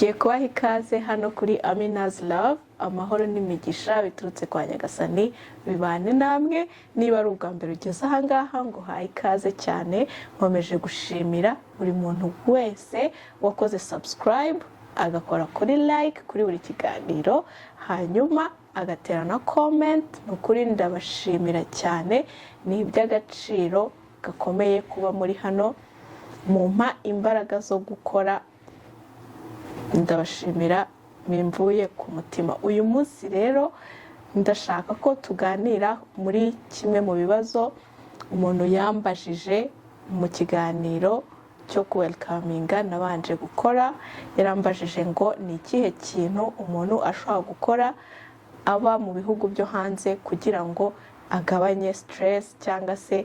Nongeye kubaha ikaze hano kuri Amina's Love. Amahoro n'imigisha biturutse kwa Nyagasani bibane namwe. Niba ari ubwa mbere ugeze ahangaha, ngo haye ikaze cyane. Nkomeje gushimira buri muntu wese wakoze subscribe, agakora kuri like kuri buri kiganiro, hanyuma agatera na comment. Ni ukuri ndabashimira cyane, ni iby'agaciro gakomeye kuba muri hano, mumpa imbaraga zo gukora. Ndabashimira bimvuye ku mutima. Uyu munsi rero ndashaka ko tuganira muri kimwe mu bibazo umuntu yambajije mu kiganiro cyo kuwelcominga nabanje gukora. Yarambajije ngo ni ikihe kintu umuntu ashobora gukora aba mu bihugu byo hanze kugira ngo agabanye stress cyangwa se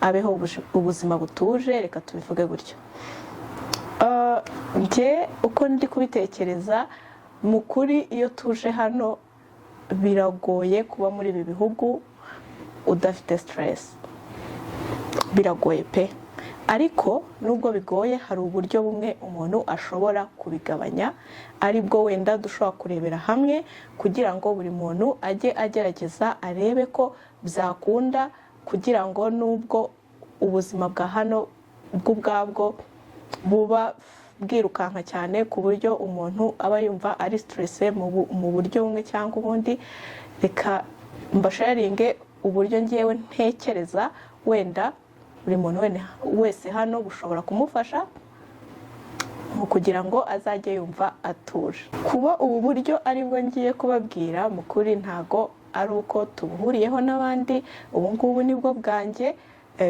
abeho ubuzima butuje? Reka tubivuge gutyo. Njye uko ndi kubitekereza, mu kuri iyo tuje hano biragoye kuba muri ibi bihugu udafite stress, biragoye pe. Ariko nubwo bigoye, hari uburyo bumwe umuntu ashobora kubigabanya, aribwo wenda dushobora kurebera hamwe kugira ngo buri muntu ajye agerageza arebe ko byakunda, kugira ngo nubwo ubuzima bwa hano bw'ubwabwo buba bwirukanka cyane ku buryo umuntu aba yumva ari stress mu buryo bumwe cyangwa ubundi, reka mbasharinge uburyo ngewe ntekereza wenda buri muntu wese hano bushobora kumufasha mu kugira ngo azajye yumva atuje. Kuba ubu buryo aribwo ngiye kubabwira, mu kuri ntago ari uko tubuhuriyeho n'abandi. Ubu ngubu nibwo bwanjye.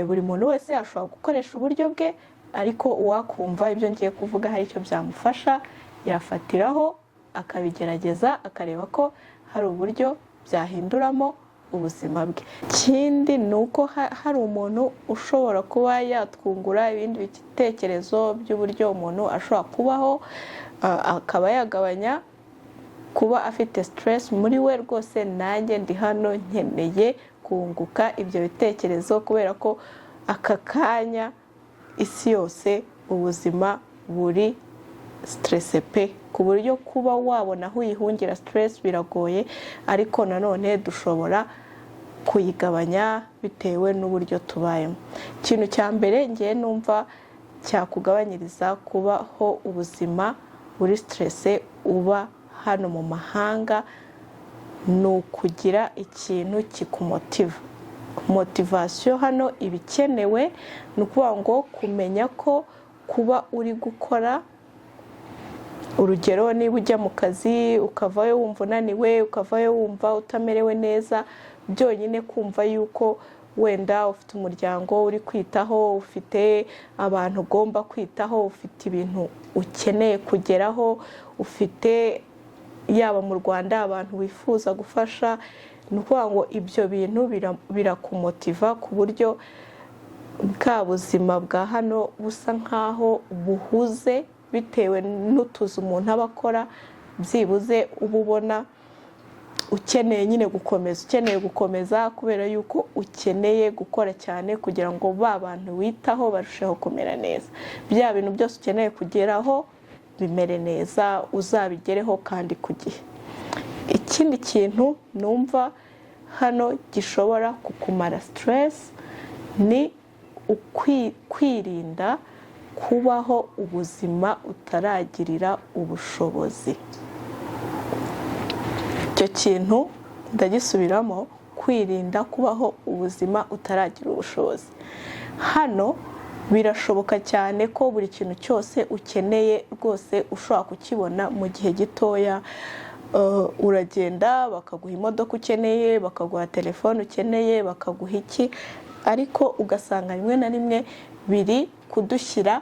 Buri muntu wese ashobora gukoresha uburyo bwe, ariko uwakumva ibyo ngiye kuvuga hari icyo byamufasha, yafatiraho akabigerageza, akareba ko hari uburyo byahinduramo ubuzima bwe. Ikindi ni uko hari umuntu ushobora kuba yatwungura ibindi bitekerezo by'uburyo umuntu ashobora kubaho akaba yagabanya kuba afite stress muri we. Rwose nanjye ndi hano nkeneye kunguka ibyo bitekerezo, kubera ko aka kanya isi yose ubuzima buri stress pe, ku buryo kuba wabona aho uyihungira stress biragoye. Ariko nanone dushobora kuyigabanya bitewe n'uburyo tubayemo. Ikintu cya mbere ngewe numva cyakugabanyiriza kubaho ubuzima buri stress uba hano mu mahanga ni ukugira ikintu kikumotiva. Motivation hano iba ikenewe. Ni ukuvuga ngo kumenya ko kuba uri gukora, urugero niba ujya mu kazi ukavayo wumva unaniwe, ukavayo wumva utamerewe neza, byonyine kumva yuko wenda ufite umuryango uri kwitaho, ufite abantu ugomba kwitaho, ufite ibintu ukeneye kugeraho, ufite yaba mu Rwanda abantu wifuza gufasha, ni ukuvuga ngo ibyo bintu birakumotiva ku buryo bwa buzima bwa hano busa nkaho buhuze bitewe n'utuzi umuntu aba akora, byibuze uba ubona ukeneye nyine gukomeza, ukeneye gukomeza kubera yuko ukeneye gukora cyane kugira ngo ba bantu witaho barusheho kumera neza, bya bintu byose ukeneye kugeraho bimere neza, uzabigereho kandi ku gihe. Ikindi kintu numva hano gishobora kukumara stress ni kwirinda kubaho ubuzima utaragirira ubushobozi. Icyo kintu ndagisubiramo: kwirinda kubaho ubuzima utaragira ubushobozi. Hano birashoboka cyane ko buri kintu cyose ukeneye rwose ushobora kukibona mu gihe gitoya. Uragenda bakaguha imodoka ukeneye, bakaguha telefone ukeneye, bakaguha iki, ariko ugasanga rimwe na rimwe biri kudushyira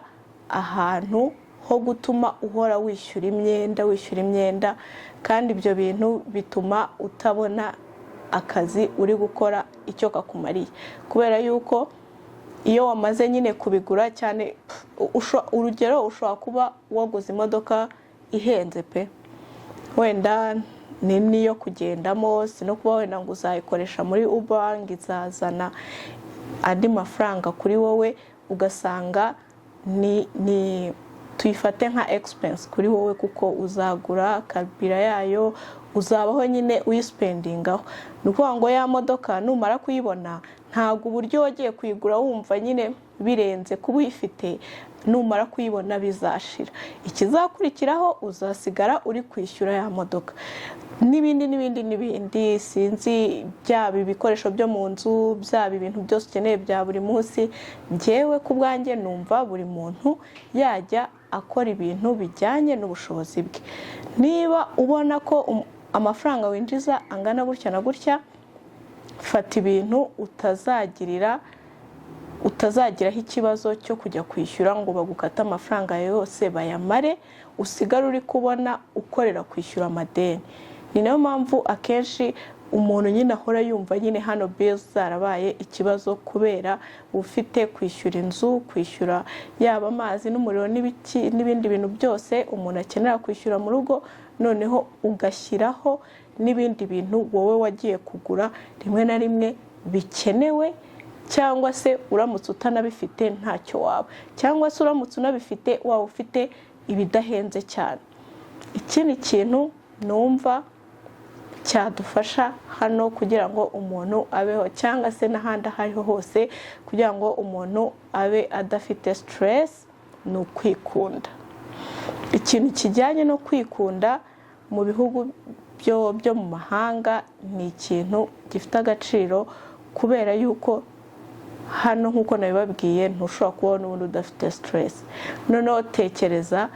ahantu ho gutuma uhora wishyura imyenda, wishyura imyenda, kandi ibyo bintu bituma utabona akazi uri gukora icyo kakumariye, kubera yuko iyo wamaze nyine kubigura cyane, urugero ushobora kuba waguze imodoka ihenze pe, wenda ni n'iyo kugendamo, si no kuba wenda ngo uzayikoresha muri Uber ngo izazana andi mafaranga kuri wowe, ugasanga ni Tuyifate nka expense kuri wowe, kuko uzagura carburant yayo, uzabaho nyine uyispendingaho. Ni ukuvuga ngo ya modoka numara kuyibona, ntabwo uburyo wagiye kuyigura wumva nyine birenze kuba uyifite, numara kuyibona bizashira. Ikizakurikiraho, uzasigara uri kwishyura ya modoka n'ibindi n'ibindi n'ibindi, sinzi, byaba ibikoresho byo mu nzu, byaba ibintu byose ukeneye bya buri munsi. Njyewe ku bwanjye numva buri muntu yajya akora ibintu bijyanye n'ubushobozi bwe. Niba ubona ko amafaranga winjiza angana gutya na gutya, fata ibintu utazagiraho ikibazo cyo kujya kwishyura ngo bagukate amafaranga yose bayamare, usigare uri kubona ukorera kwishyura amadeni. Ni nayo mpamvu akenshi umuntu nyine ahora yumva nyine hano bills zarabaye ikibazo, kubera ufite kwishyura inzu, kwishyura yaba amazi n'umuriro n'ibiki n'ibindi bintu byose umuntu akenera kwishyura mu rugo, noneho ugashyiraho n'ibindi bintu wowe wagiye kugura rimwe na rimwe bikenewe, cyangwa se uramutse utanabifite ntacyo waba, cyangwa se uramutse unabifite waba ufite ibidahenze cyane. Ikindi kintu numva cyadufasha hano kugira ngo umuntu abeho, cyangwa se n'ahandi aho ariho hose, kugira ngo umuntu abe adafite stress, ni ukwikunda. Ikintu kijyanye no kwikunda mu bihugu byo mu mahanga ni ikintu gifite agaciro, kubera yuko hano, nk'uko nabibabwiye, ntushobora kubaho n'ubundi udafite stress. Noneho tekereza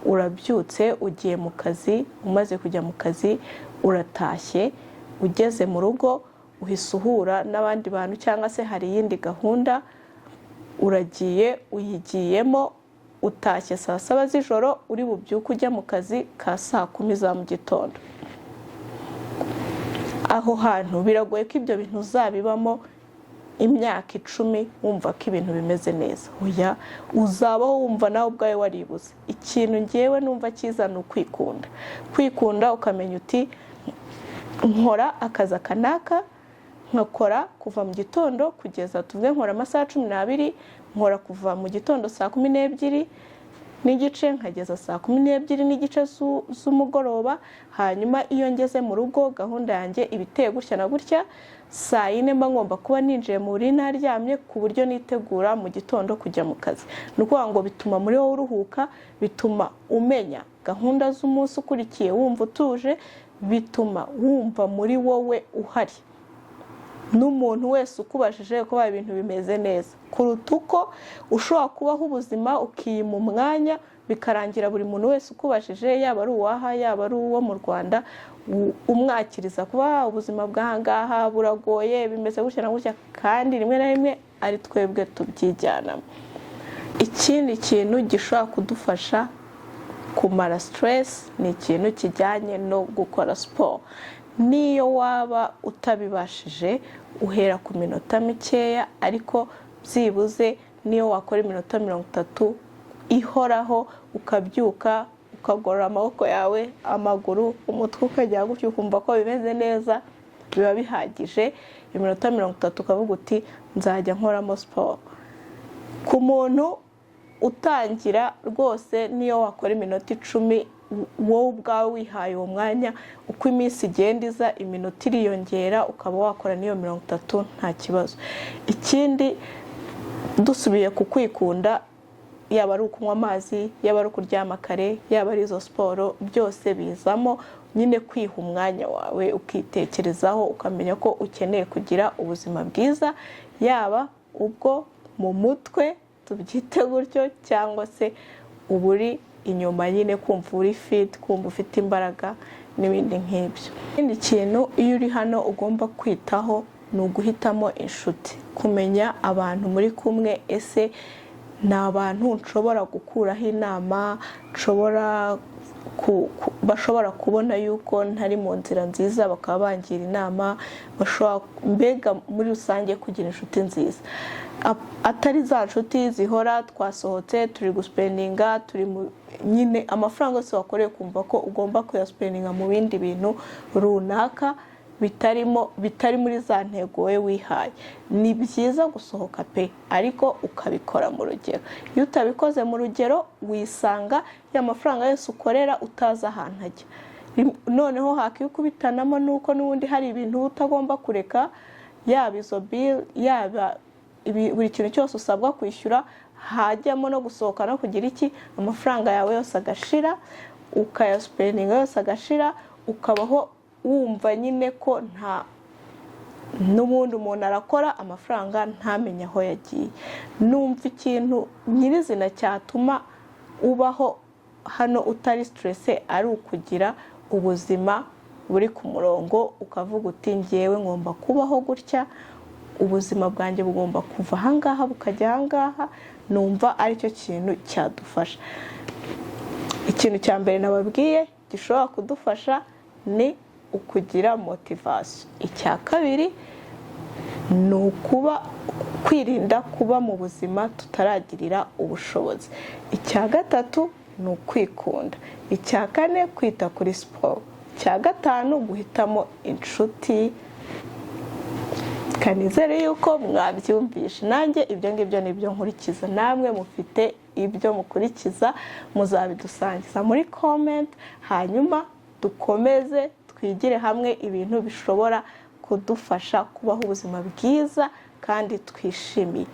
urabyutse ugiye mu kazi, umaze kujya mu kazi uratashye, ugeze mu rugo uhise uhura n'abandi bantu, cyangwa se hari iyindi gahunda uragiye uyigiyemo, utashye saa 7 z'ijoro, uri bubyuke ujya mu kazi ka saa 10 za mu gitondo. Aho hantu biragoye ko ibyo bintu uzabibamo imyaka 10 wumva ko ibintu bimeze neza. Oya, uzabaho wumva nawe ubwawe waribuze. Ikintu ngewe numva cyiza ni ukwikunda. Kwikunda ukamenya uti: "Nkora akazi aka n'aka, nkakora kuva mu gitondo kugeza, tuvuge nkora amasaha 12, nkora kuva mu gitondo saa 12:30 nkageza saa 12:30 z'umugoroba. Hanyuma iyo ngeze mu rugo, gahunda yanjye iba iteye gutya na gutya. Saa 4 mba ngomba kuba ninjiye mu buriri naryamye, ku buryo nitegura mu gitondo kujya mu kazi." Ni ukuvuga ngo bituma muri wowe uruhuka, bituma umenya gahunda z'umunsi ukurikiye wumva utuje, bituma wumva muri wowe uhari, n'umuntu wese ukubajije ko ibintu bimeze neza, kuruta uko ushobora kubaho ubuzima ukiyima umwanya, bikarangira buri muntu wese ukubajije, yaba ari uwaha, yaba ari uwo mu Rwanda, umwakiriza kuba ubuzima bw'ahangaha buragoye, bimeze gutya na gutya, kandi rimwe na rimwe ari twebwe tubyijyanamo. Ikindi kintu gishobora kudufasha kumara stress ni ikintu kijyanye no gukora siporo. Niyo waba utabibashije, uhera ku minota mikeya, ariko byibuze niyo wakora iminota 30 ihoraho, ukabyuka ukagorora amaboko yawe, amaguru, umutwe, ukajya gutyo ukumva ko bimeze neza, biba bihagije. Iminota 30 ukavuga uti: "Nzajya nkoramo siporo." Ku muntu utangira rwose, niyo wakora iminota 10 wowe ubwawe wihaye uwo mwanya, uko iminsi igenda iza iminota iriyongera, ukaba wakora n'iyo 30 nta kibazo. Ikindi, dusubiye ku kwikunda, yaba ari ukunywa amazi, yaba ari ukuryama kare, yaba ari izo siporo, byose bizamo nyine kwiha umwanya wawe, ukitekerezaho, ukamenya ko ukeneye kugira ubuzima bwiza, yaba ubwo mu mutwe, tubyite gutyo, cyangwa se uburi inyuma nyine, kumva uri fit, kumva ufite imbaraga n'ibindi nk'ibyo. Ikindi kintu iyo uri hano ugomba kwitaho ni uguhitamo inshuti, kumenya abantu muri kumwe. Ese ni abantu nshobora gukuraho inama, nshobora bashobora kubona yuko ntari mu nzira nziza bakaba bangira inama, bashobora mbega muri rusange kugira inshuti nziza, atari za nshuti zihora twasohotse, turi guspendinga, turi nyine amafaranga yose wakoreye kumva ko ugomba kuyaspendinga mu bindi bintu runaka. Bitarimo, bitari muri za ntego wowe wihaye. Ni byiza gusohoka pe, ariko ukabikora mu rugero. Iyo utabikoze mu rugero, wisanga ya mafaranga yose ukorera utazi ahantu ajya. Noneho hakikubitanamo nuko n'ubundi hari ibintu utagomba kureka, yaba izo bill, yaba buri kintu cyose usabwa kwishyura, hajyamo no gusohoka no kugira iki, amafaranga yawe yose agashira, ukayaspendinga yose agashira, ukabaho wumva nyine ko nta n'ubundi umuntu arakora amafaranga ntamenye aho yagiye. Numva ikintu nyirizina cyatuma ubaho hano utari stress ari ukugira ubuzima buri ku murongo, ukavuga uti: "Ngewe ngomba kubaho gutya, ubuzima bwanjye bugomba kuva ahangaha bukajya ahangaha." Numva aricyo kintu cyadufasha. Ikintu cya mbere nababwiye gishobora kudufasha ni ukugira motivation. Icya kabiri ni ukuba kwirinda kuba mu buzima tutaragirira ubushobozi. Icya gatatu ni ukwikunda. Icya kane, kwita kuri siporo. Icya gatanu, guhitamo inshuti. Kanizere yuko mwabyumvishe. Nanjye ibyo ngibyo ni byo nkurikiza, namwe mufite ibyo mukurikiza, muzabidusangiza muri comment, hanyuma dukomeze twigire hamwe ibintu bishobora kudufasha kubaho ubuzima bwiza kandi twishimiye.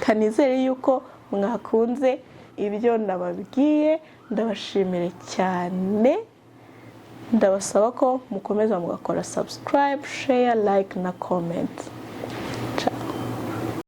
Kanizere yuko mwakunze ibyo nababwiye. Ndabashimire cyane, ndabasaba ko mukomeza mugakora subscribe, share, like na comment.